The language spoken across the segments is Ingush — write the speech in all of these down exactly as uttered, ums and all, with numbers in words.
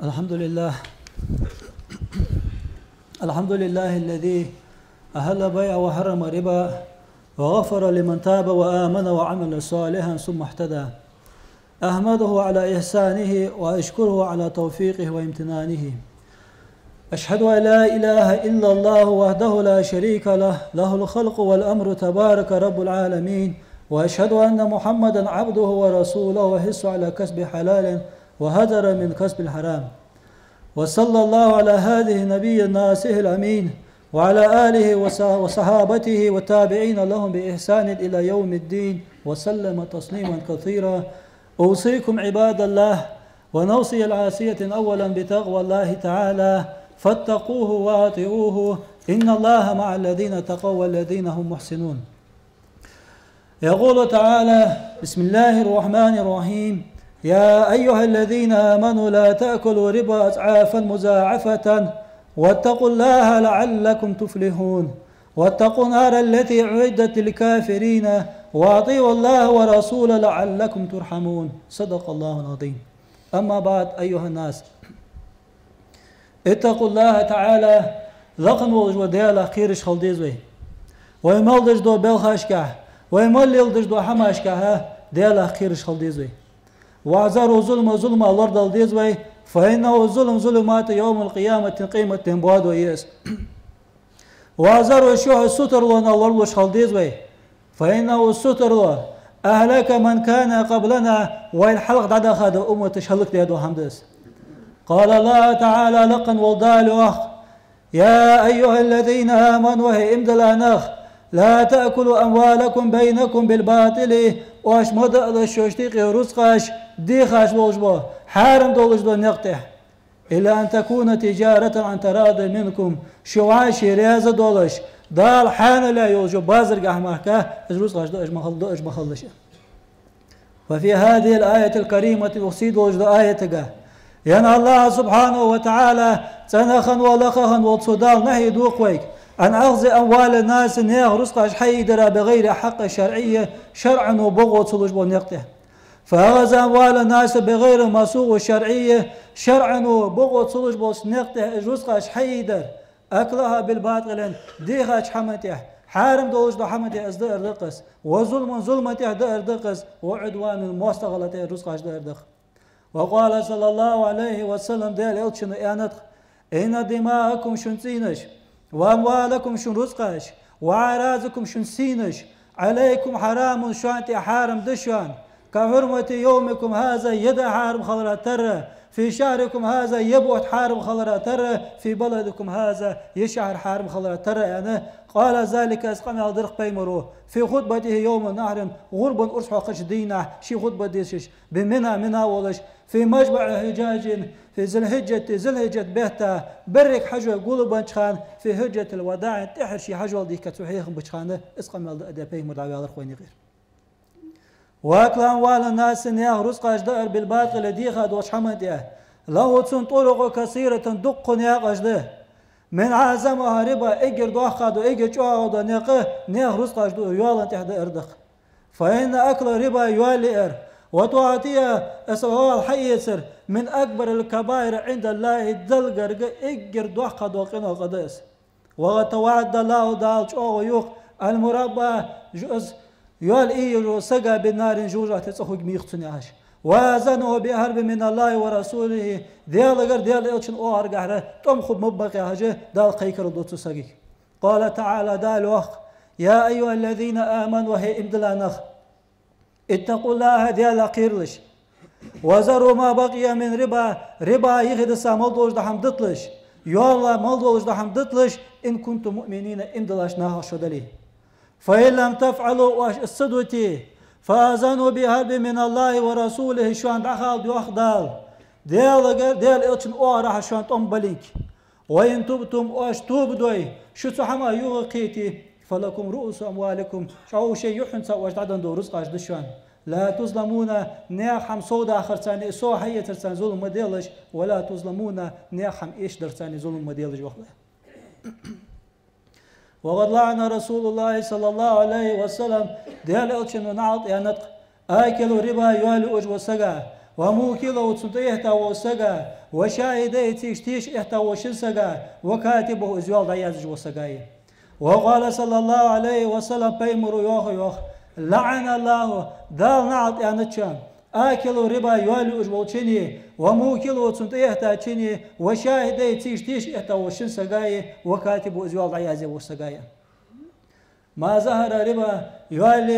الحمد لله. الحمد لله الذي أحل البيع وحرم الربا وغفر لمن تاب وآمن وعمل صالحا ثم اهتدى. أحمده على إحسانه وأشكره على توفيقه وامتنانه. أشهد أن لا إله إلا الله وحده لا شريك له، له الخلق والأمر تبارك رب العالمين، وأشهد أن محمدا عبده ورسوله وحث على كسب حلال وحذر من كسب حرام. وصلى الله على هذه النبي الناصح الأمين وعلى آله وص-، وصحابته والتابعين لهم بإحسان إلى يوم الدين وسلم تسليما كثيرا. أوصيكم عباد الله ونفسي العاصية أولا بتقوى الله تعالى فاتقوه وأطيعوه، إن الله مع الذين اتقوا والذين هم محسنون. يقول تعالى: بسم الله الرحمن الرحيم. يا أيها الذين آمنوا لا تأكلوا الربا أضعافا مضاعفة واتقوا الله لعلكم تفلحون. واتقوا النار التي أعدت للكافرين وأطيعوا الله ورسوله لعلكم ترحمون. صدق الله العظيم. أما بعد، أيها الناس، اتقوا الله تعالى. Лакха волча Даьлах кхераш хила деза вай. Вай мел деш дола балхашка, вай мел леладеш дола хӀамашка Даьлах кхераш хила деза вай. واحذروا الظلم, зулама лорадала деза вай. فإنه الظلم ظلمات يوم القيامة, къематдийнахьа боадо еза. واحذروا الشح, сутарлонах лоралуш хила деза вай. فإنه الشح أهلك من كان قبلنا, вайна хьалха дӀадахача умматаш хӀалакдаь дола хӀама да из. قال الله تعالى, лакха волча Дала йоах: يا أيها الذين آمنوا, хӀай иман дилла нах, لا تأكلوا أموالكم بينكم بالباطل, оаш ма даалаш шоашта юкъе рузкъаш дехаш волаш бола, хьарам долаш дола никъ тӀа. إلا أن تكون تجارة عن تراض منكم, шо вӀаши раьза долаш, Дала хьаьнала йолаш йола базаргахьа мара из рузкъаш дааш ма хилалаш. وفي هذه الآية الكريمة, укх сий долча аятага, яна АллахӀ سبحانه وتعالى, цӀена хинна вола, лакха хинна вола цу Дала нахьи ду вайга, عن أخذ أموال الناس, наьха рузкъаш хьаийдара, بغير حق شرعي, шарӀо бокъо ца луш бола никъ тӀа. فأخذ أموال الناس بغير ما سوغ الشرعي, шарӀо бокъо ца луш болча никъ тӀа из рузкъаш хьаийдар, أكلها بالباطل, дехача хӀаман тӀа, хьарам долаш долча хӀаман тӀа из даар да-кх из, وظلم, зулама тӀа даар да-кх из, وعدوان, моастагӀала тӀа рузкъаш даар да-кх. وقال صلى الله عليه وسلم, Даьла Элчано аьннад-кх: إن دماءكم, шун цӀийнаш, وأموالكم, шун рузкъаш, وأعراضكم, шун сийнаш, عليكم حرام, шоана тӀа хьарам да шоана, كحرمة يومكم هذا, ер ди хьарам хилара тара, في شهركم هذا, ер бутт хьарам хилара тара, في بلدكم هذا, ер шахьар хьарам хилара тара, аьнна, قال ذلك, из къамаьл дир-кх пайхамаро, في خطبته يوم النحر, гӀурбан урс хьокхача дийнахьа ший хутба дешаш, بمنى, Мина волаш, في مجمع حجاج في ذي الحجة, Зулхьиджа бетта берригача хьажой гулбеннача хана, في حجة الوداع, тӀеххьара ший хьажол дийхка цо хьехам беча хана, из къамаьл даа-даа пайхамар дӀаваьлар-кх вайна юкъера. وأكل أموال الناس, наьха рузкъаш даар, بالباطل, деха долча хӀаман тӀа, له, цун, طرق كثيرة, дуккха наькъаш да. من أعظمها الربا, эггара доккха дола, эггара чӀоагӀа дола никъ наьха рузкъаш даар, йоалан тӀа даар да-кх. فإن أكل الربا, йоал яар, وتعطيه, из йоал хьаэцар, من أكبر الكبائر عند الله, Даьлагара эггара доккха дола къиношта юкъе да из. وقد توعد الله, Дала чӀоагӀо ю-кх, المربي, жу-, из йоал ийя йолча сага, بالنار, жожагӀатен цӀа хургья мийха цунна яхаш. وآذنه بحرب من الله ورسوله, Даьлагара, Даьла Элчан оагӀорахьара тӀом хургба яхаш, Дала кхайкарал ду цу сагага. قال تعالى, Дала йоах: يا أيها الذين آمنوا, хӀай иман дилла нах, اتقوا الله, Даьлах кхералаш. وذروا ما بقي من الربا, риба юхедиса мел долаш дола хӀама диталаш, йоал мел долаш дола хӀама диталаш, إن كنتم مؤمنين, иман диллача нахах шо дале. فإن لم تفعلوا, оаш из ца дите, فأذنوا بحرب من الله ورسوله, шоана дӀахалда, йоах Дала, Даьлагара, Даьла Элчан оагӀорахьара шоана тӀом балинг. وإن تبتم, оаш тоба дой, шо цу хӀамах юхакхете, فلكم رءوس أموالكم, чӀоагӀа шоай юххьанца оаш дӀаденна дола рузкъаш да шоана. لا تظلمون, наьха хӀама совдаккхарца, из сов хьаэцарца зулам ма делаш, ولا تظلمون, наьха хӀама эшадарца зулам ма делаш, йоах Дала. وقد لعن رسول الله صلى الله عليه وسلم, Даьла Элчано наӀалт аьннад-кх, آكل الربا, йоал юаш волча сага, وموكله цунна тӀехьа вола сага, وشاهديه цига тешаш тӀехьа вола шин сага, وكاتبه из йоал дӀаяздеш вола сага. وقال صلى الله عليه وسلم пайхамара йоах, йоах: لعن الله Дала наӀалт аьннад шоана آكل الربا йоал юаш волчунна, وموكله цунна тӀехьа волчунна, وشاهديه цига тешаш тӀехьа вола шин сага, وكاتبه из йоал дӀаязъеш вола сага. ما ظهر الربا йоал,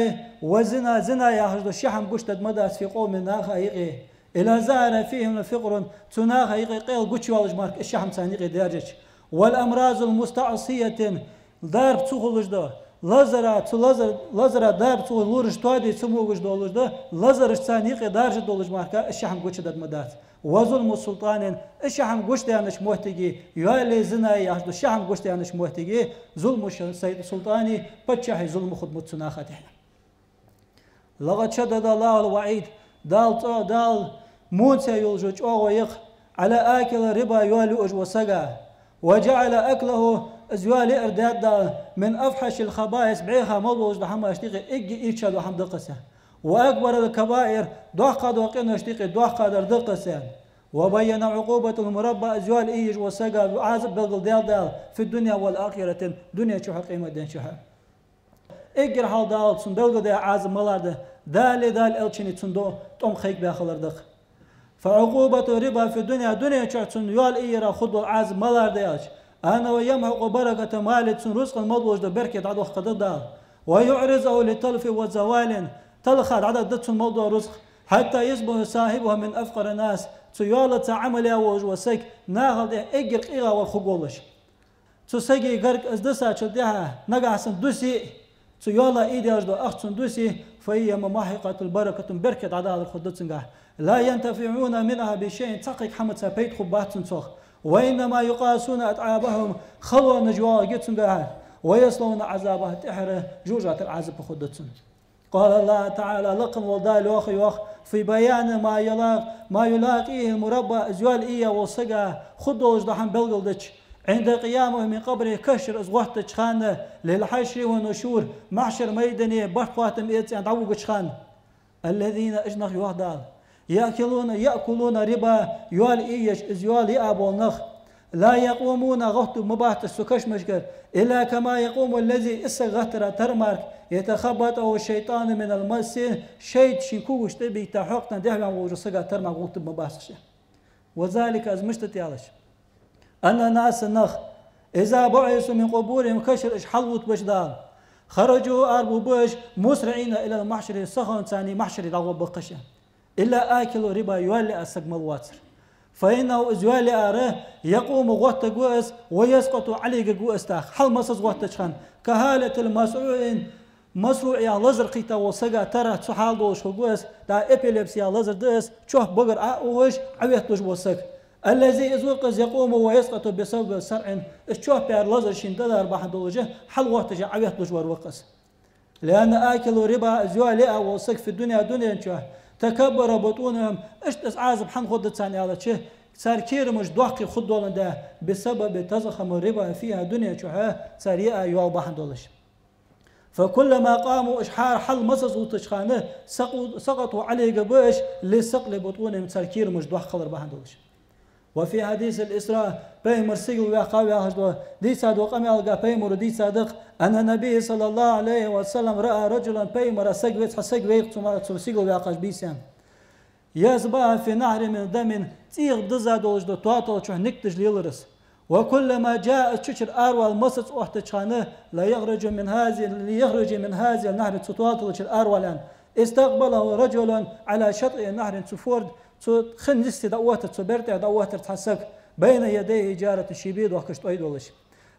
والزنا зина яхаш дола ши хӀама гучадаргдац في قوم наха юкъе, إلا ظهر فيهم الفقر цу наха юкъе къел гучайоалаш мара из ши хӀама царна юкъе даьржача, والأمراض المستعصية дарба ца хулаш дола, лазара, цу лазар-, лазара дарба ца хулаш, лораш тоаде ца могаш долаш дола, лазараш царна юкъе даржа долаш мара из ши хӀама гучадаргдац. وظلم السلطان из ши хӀама гучадаьннача моттиге, йоал, зина яхаш дола ши хӀама гучадаьннача моттиге, ظلم السلطان паччахьа зулам хургда цу наха тӀехьа. لقد شدد الله الوعيد Дала цӀо-, Дала мунца йолаш чӀоагӀо я-кх على آكل الربا йоал юаш волча сага, وجعل أكله из йоал яар даьд Дала من أفحش الخبائث бӀеха мел долаш дола хӀамаш тӀехьа эггара ийрча дола хӀама да-кх из. وأكبر الكبائر доккха дола къинош тӀехьа доккха дар да-кх из. وبين عقوبة المربا из йоал ийеш волча сага Ӏазап белгалдаьд Дала في الدنيا والآخرة дуне чухь а къематден чухь а. Эггара хьалха Дала цунна белгалдаь Ӏазап малагӀа да, Дала, Дала элчане цунна дола тӀом кхайкабаьхалар да-кх. فعقوبة الربا في الدنيا дуне чухь цунна йоал ийяра хургдола Ӏазап малагӀа да аьлча, أنه يمحق بركة ماله цун рузкъан мел долаш дола беркат дӀадохкаргда Дала, ويعرضه للتلف والزوال талха дӀадоаккхаргда цун мел дола рузкъа, حتى يصبح صاحبه من أفقر الناس цу йоалаца Ӏамал яь волаш вола саг нахал тӀехьа эггара къегӀавар хургволаш. Цу сага гарга из дисачул тӀехьа, нагахьа санна дусе, цу йоала ийдеш дола ах цунна дусе, فهي ممحقة البركة беркат дӀадалар хургда цунгахь. لا ينتفعون منها بشيء цхьаккха хӀамаца пайда хургбац цунна цох. وإنما يقاسون أتعابهم халонаш йоагӀаргья цунгахьара. ويصلون عذابها тӀехьара жожагӀатера Ӏазап хургда цунна. قال الله تعالى лакха вола Дала йоах, йоах, في بيان ما يلاق-, ما يلاقيه المربا из йоал ийя волча сага хургдолаш дола хӀама белгалдича, عند قيامه من قبره кашара из гӀоттача хана, للحشر والنشور махьшар майдане барт-хаттам эца аьнна дӀавугача хана. الذين уж нах, йоах Дала, يأكلون, يأكلون الربا йоал ийеш, из йоал яа бола нах, لا يقومون гӀоттаргма бац уж цу кашамашкара, إلا كما يقوم الذي из саг гӀаттара тара мара, يتخبطه الشيطان من المس шайтӀа ший когаш тӀа бийта хьокхадаь дехьаваьнна волча сага тара мара гӀоттаргма бац уж. وذلك из мишта да аьлча, أن الناس нах, إذا بعثوا من قبورهم кашара уж хьалвутабеш Дала, خرجوا арабувргба уж مسرعين إلى المحشر сахонца махьшаре дӀагӀоргба-кх уж. إلا آكل الربا йоал яа саг мел воацар. فإنه из йоал яар, يقوم гӀоттаргва из, ويسقط Ӏолегаргва из тӀаккха, хьалмасаза гӀоттача хана, كحالة المصروع масруӀ яха лазар кхийтта волча сага тара цу хьал долаш хургва из, дӀа эпилепси яха лазар да из, чоп багара Ӏоухаш, Ӏоетталуш вола саг. الذي из ва-кх из يقوم ويسقط بسبب صرع из чоп яьр лазар шийна тӀадалар бахьан долаш хьалгӀотташ Ӏоетталуш вар ва-кх из. لأن آكل الربا из йоал яа вола саг في الدنيا дуне чухь تكبر بطونهم иштта из Ӏазап хӀана хургда царна аьлча, цар кирамаш доккхий хургдолаш да بسبب تضخم الربا فيها дуне чухь цар яа йоал бахьан долаш. فكلما قاموا уж хьа-, хьалмасаза гӀоттача хана سقو-, سقطوا Ӏолегаргба уж لثقل بطونهم цар кирамаш доккха хилар бахьан долаш. وفي حديث الإسراء пайхамар сигала ваьккхав яхаш дола, дийца дола къамаьл пайхамара дийца да-кх, أن النبي صلى الله عليه وسلم رأى رجلا пайхамара саг ве-, цхьа саг вайра цу ма-, цу сигала ваьккхача бийсан. يسبح في نهر من دم цӀийх дизза долаш дола тоатал чухь никдаш лелар из. وكلما جاء из чучара аравала масаза оттача хана ليخرج من هذه، ليخرج من هذا النهر цу тоаталчара аравала аьнна, استقبله رجل على شاطئ النهر цу форда, цу хин йисте дӀаоттар, цу бер тӀа дӀаоттар цхьа саг بين يديه حجارة ший бе дохкаш тӀой долаш.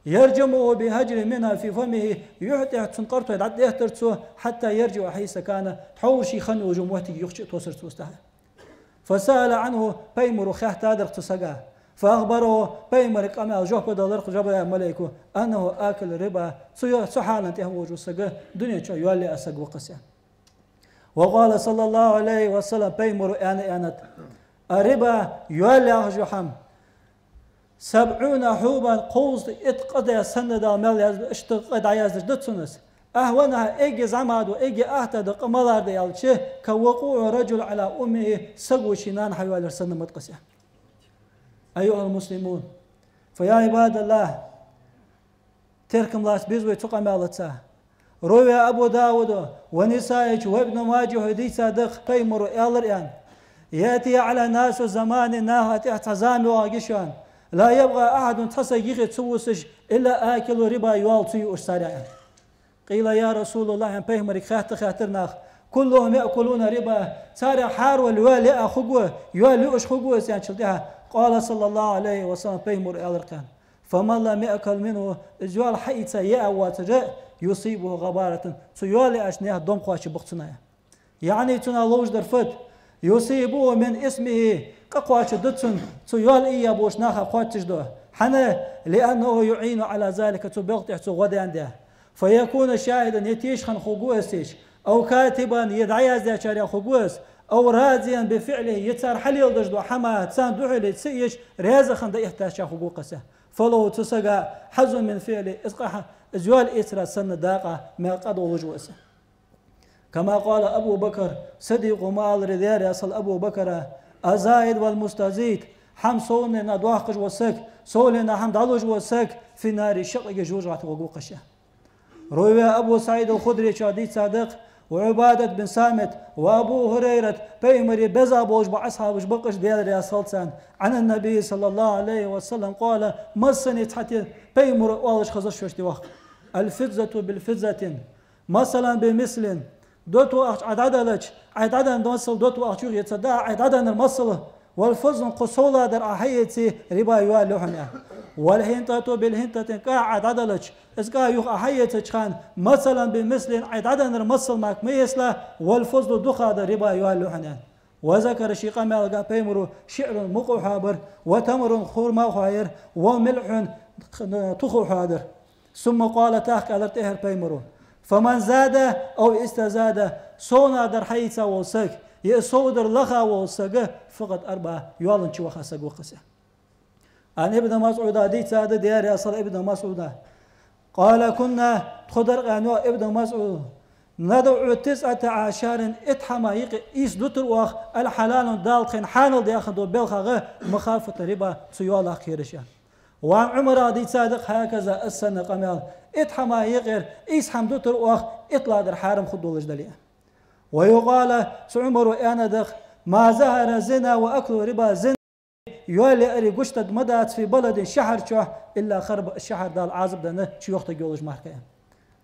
يرجمه بحجر منها في فمه юхь тӀа цун къартой дӀадеттар цо حتى يرجع حيث كان тхьовра ший хинна йолча моттиге юхача а тосар цо из тӀаккха. فسأل عنه пайхамара хаьттадар-кх цу сага. فأخبره пайхамарга къамаьл жоп далар-кх Жабраил малайко أنه آكل الربا цу йо-, цу хьала тӀа волаш вола саг дуне чухь йоал яа саг ва-кх из. وقال صلى الله عليه وسلم пайхамара аьнна, аьннад: الربا йоал яхаш йола хӀама سبعون حبا кховзткъа итт къа да санна Дала мел яздаь, иштта къа дӀаяздеш да цунна из. أهونها, эггара зӀамига да, эггара атта да къа малагӀа да аьлча, كوقوع الرجل على أمه, саго ший нана хьайоалаяр санна ма да-кх из. أيها المسلمون، فيا عباد الله, теркам лаца беза вай цу къамаьлаца. روى أبو داود والنسائي وابن ماجه, хьадийца да-кх, пайхамара аьлар аьнна: يأتي على الناس زمان, наха тӀехьа цхьа зама йоагӀаргья шоана, لا يبقى أحد, цхьа саг юхе ца вусаш, إلا آكل الربا, йоал ца юаш царех, аьнна. قيل يا رسول الله, аьнна, пайхамарага хаьттар, хаьттар наха: كلهم يأكلون الربا, царех хӀараволча йоал яа хургва, йоал юаш хургва из, аьнначул тӀехьа, قال صلى الله عليه وسلم, пайхамара аьлар-кх аьнна: فمن لم يأكل منه, из йоал хьаийца яа воацар, يصيبه غبارة, цу йоал яача наьха дом кхоачаргба-кх цунна, аьнна. يعني цунах ловш дар фуд? يصيبه من إثمه, къа кхоачаргда цунна, цу йоал ийя болча наха кхоачаш дола. ХӀана? لأنه يعين على ذلك, цу белха тӀехьа цо гӀо даьнна да. فيكون شاهدا, е теша хинна хургва из, теша, أو كاتبا, е дӀаяздаьчарех хургва из, أو راضيا بفعله, е цар хьалеладеш дола хӀама царна духьала ца еш, раьза хинна дӀаэттачех хургва-кх из. فله, цу сага, حظ من فعله, из къа хьа-, из йоал эцара санна дакъа, мел къа долаш ва из. كما قال أبو بكر الصديق, ма аллара, Даьла раьза хилва Абу Бакара: الزاهد والمستزيد, хӀама совнена доаккхаш вола саг, совнена хӀама дӀалуш вола саг, في النار, шаккхе жожагӀате варгва-кх из. روى أبو سعيد الخدري, цо дийца да-кх, وعبادة بن الصامت وأبو هريرة, пайхамара беза болаш бола асхьабаш ба-кх уж, Даьла раьза хилва царна, عن النبي صلى الله عليه وسلم قال, массане цхьатта пайхамара оалаш хезар шоашта, йоах: الفضة بالفضة, مثلا بمثل, доту ахча Ӏа дӀаделча, Ӏа дӀаденна масал, доту ахча юха эца да Ӏа, Ӏа дӀаденнар масала, والفضة, кхы совладар Ӏа хьаэце, ربا, йоал я хьона, аьнна. والحنطة بالحنطة, кӀа Ӏа дӀаделча, из кӀа юха Ӏа хьаэцача хана, مثلا بمثل, Ӏа дӀаденнар масал мара ма эцалахь, والفضة, дукхагӀдар, ربا, йоал я хьона, аьнна. وذكر, ший къамаьлагахь пайхамара شعرا, мукъа хьоабир, وتمرا, хурма хьоаяр, وملح, туха хьоадир. ثم قال, тӀаккха аьлар тӀехьара пайхамара: فمن زاد أو استزاد, совнадар хьаийца вола саг, е совдар лаха вола саг, فقد أربى, йоалан чу ваха саг ва-кх из. عن ابن مسعود, дийца да, Даьла раьза хилва Ибн МасӀуда. قال كنا, тхо дар-кх, аьннад Ибн МасӀуда, ندع تسعة أعشار, итт хӀама юкъе ийс дутар оаха, الحلال, Дала тхона хьанал даь хинна дола белхагӀа, مخافة الربا, цу йоалах кхераш, аьнна. وعن عمر, дийца да-кх, هكذا, из санна къамаьл: итт хӀама юкъера ийс хӀама дутар оаха, итлагӀдар хьарам хургдолаш дале. ويقال, цу Ӏумара аьннад-кх: ما ظهر الزنا وأكل الربا, зина, йоал яари гучадаргдац, في بلد, шахьар чу, إلا خرب, шахьар Дала Ӏазап денна, чуйохийтаргйолаш мара, аьнна.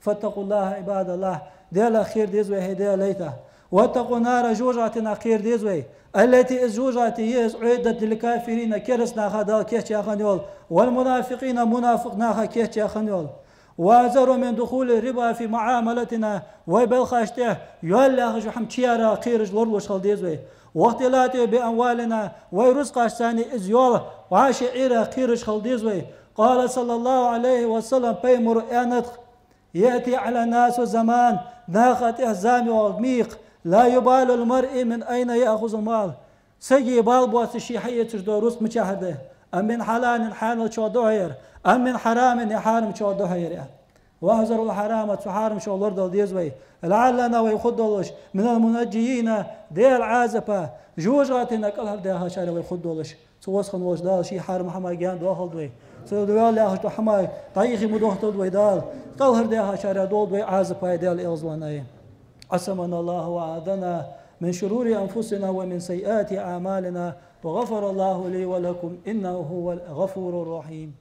فاتقوا الله عباد الله, Даьлах кхера деза вай, хӀай Даьла лайта. واتقوا النار, жожагӀатенах кхера деза вай. التي, из жожагӀате я из, أعدت للكافرين, кераста наха Дала кийчъяь хинна йола, والمنافقين, мунафикъ наха кийчъяь хинна йола. واحذروا من دخول الربا في معاملاتنا, вай белхаш тӀа йоал яхаш йола хӀама чуяра кхераш лоралуш хила деза вай. واختلاطه بأموالنا, вай рузкъашца из йоал вӀаши Ӏера кхераш хила деза вай. قال صلى الله عليه وسلم, пайхамара аьннад-кх: يأتي على الناس زمان, наха тӀехьа зама йоагӀаргья, لا يبالي المرء من أين يأخذ المال. Сага бала боацаш ше хьаэцаш дола рузкъа мичахьара да: أمن حلال, хьанал чу да хьо ер, أم من حرام, е хьарам чу да хьо ер, аьнна. واحذروا الحرام, цу хьарамах лорадала деза вай. لعلنا, вай хургдолаш, من المنجين, Даьла Ӏазапах, жожагӀатенах кӀалхардаьхачарех вай хургдолаш. Цу веза хинна волча Дала ший хьарам хӀамах гаьна доахалда вай. Цу йоал яхаш долча хӀамах дӀайихи ма дохийталда вай Дала. КӀалхардаьхачарех долда вай Ӏазапах, Даьла, эгӀазвахалда вай. عصمنا الله وأعاذنا من شرور أنفسنا ومن سيئات أعمالنا، وغفر الله لي ولكم، إنه هو الغفور الرحيم.